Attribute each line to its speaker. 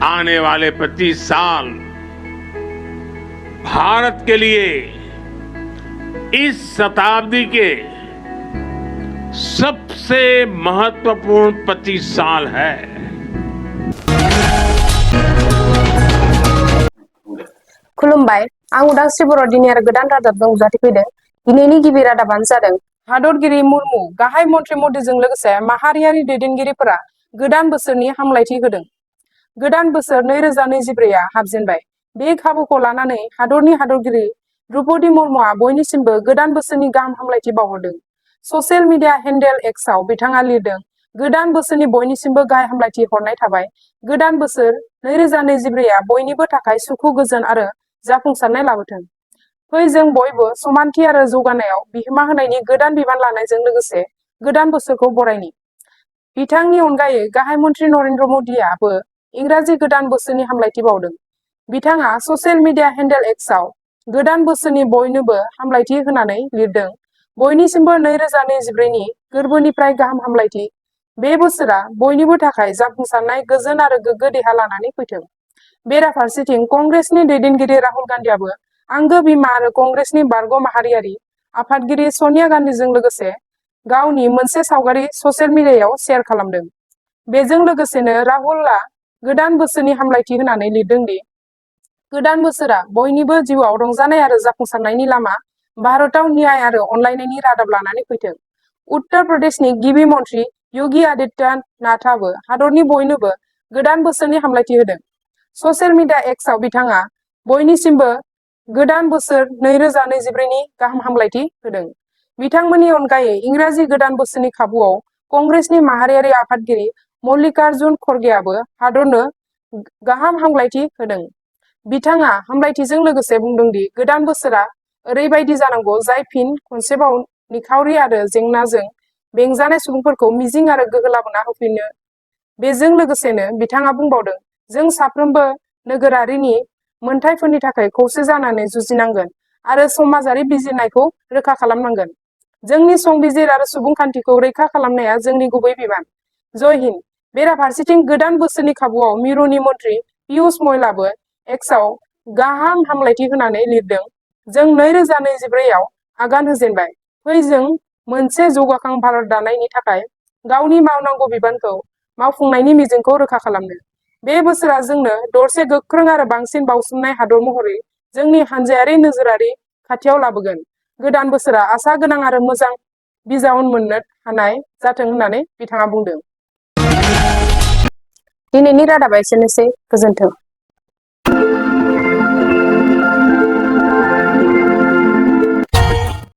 Speaker 1: आने वाले 25 साल भारत के लिए इस शताब्दी के सबसे महत्वपूर्ण 25 साल है।
Speaker 2: खुलुमबाय आं उदांस्रि बर' दिनै आरो गोदान रादाबजों नुजाथिफैदों। दिनैनि गिबि रादाबानो जादों हादरगिरि मुर्मु गाहाय मन्त्रि मदिजों लोगोसे माहारियारि दैदेनगिरिफोरा गोदान बोसोरनि हामलायथि होदों। गोदान बोसोर 2024आ हाबजेनबाय। बे खाबुखौ लानानै हादरनि हादरगिरि द्रौपदी मुर्मुआ बयनिसिमबो गोदान बोसोरनि गाहाम हामलायथि बावहरदों। ससियेल मिडिया हेन्डेल एक्सआव बिथाङा लिरदों, गोदान बोसोरनि बयनिसिमबो गाहाय हामलायथि हरनाय थाबाय। गोदान बोसोर 2024आ बयनिबो थाखाय सुखु गोजोन आरो जाफुंसारनाय लाबोथों। फै जों बयबो समानथि आरो जौगानायाव बिहोमा होनायनि गोदान बिबान लानायजों लोगोसे गोदान बोसोरखौ बरायनि। बिथांनि अनगायै गाहाय मन्त्रि नरेन्द्र मदिआबो इंराजि गोदान बोसोरनि हामलायथि बावदों। बिथाङा ससियेल मिडिया हेन्डेल एक्सआव गोदान बोसोरनि बयनोबो हामलायथि होनानै लिरदों, बयनिसिमबो 2024नि गोरबोनिफ्राय गाहाम हामलायथि। बे बोसोरा बयनिबो थाखाय जाफुंसारनाय, गोजोन आरो गोग्गो देहा लानानै फैथों। बेराफारसेथिं कंग्रेसनि दैदेनगिरि राहुल गान्धीआबो आंगो बिमा आरो कंग्रेसनि बारग' माहारियारि आफादगिरि सनिया गान्धीजों लोगोसे गावनि मोनसे सावगारि ससियेल मिडियायाव शेयार खालामदों। बेजों लोगोसेनो राहुलआ गोदान बोसोरनि हामलायथि होनानै लिरदों दि गोदान बोसोरा बयनिबो जिउआव रंजानाय आरो जाफुंसारनायनि लामा, भारताव न्याय आरो अनलायनायनि रादाब लानानै फैथों। उत्तर प्रदेशनि गिबि मन्त्रि योगी आदित्यनाथआबो हादरनि बयनोबो गोदान बोसोरनि हामलायथि होदों। ससियेल मिडिया एक्सआव बिथाङा बयनिसिमबो गोदान बोसोर 2024नि गाहाम हामलायथि होदों। बिथांमोननि अनगायै इंराजि गोदान बोसोरनि खाबुआव कंग्रेसनि माहारियारि आफादगिरि मल्लिकार्जुन खरगेआबो हादरनो गाहाम हामलायथि होदों। बिथाङा हामलायथिजों लोगोसे बुंदों दि गोदान बोसोरा ओरैबायदि जानांगौ जाय फिन खनसेबाव निखावरि आरो जेंनाजों बेंजानाय सुबुंफोरखौ मिजिं आरो गोहो लाबोना होफिनो। बेजों लोगोसेनो बिथाङा बुंबावदों, जों साफ्रोमबो नोगोरारिनि मोनथायफोरनि थाखाय खौसे जानानै जुजिनांगोन आरो समाजारि बिजिरनायखौ रोखा खालामनांगोन। जोंनि संबिजिर आरो सुबुंखान्थिखौ रैखा खालामनाया जोंनि गुबै बिबान। जय हिन्द। बेराफारसेथिं गोदान बोसोरनि खाबुआव मिरुनि मन्त्रि पियुष गयलआबो एक्सआव गाहाम हामलायथि होनानै लिरदों, जों 2024आव आगान होजेनबाय। फै जों मोनसे जौगाखां भारत दानायनि थाखाय गावनि मावनांगौ बिबानखौ मावफुंनायनि मिजिंखौ रोखा खालामनो। बे बोसोरा जोंनो दरसे गोख्रों आरो बांसिन बावसोमनाय हादर महरै जोंनि हानजायारि नोजोरारि खाथियाव लाबोगोन। गोदान बोसोरा आसा गोनां आरो मोजां बिजावन मोननो हानाय जाथों होननानै बिथाङा बुंदों। दिनैनि रादाबा एसेनोसै। गोजोन्थों।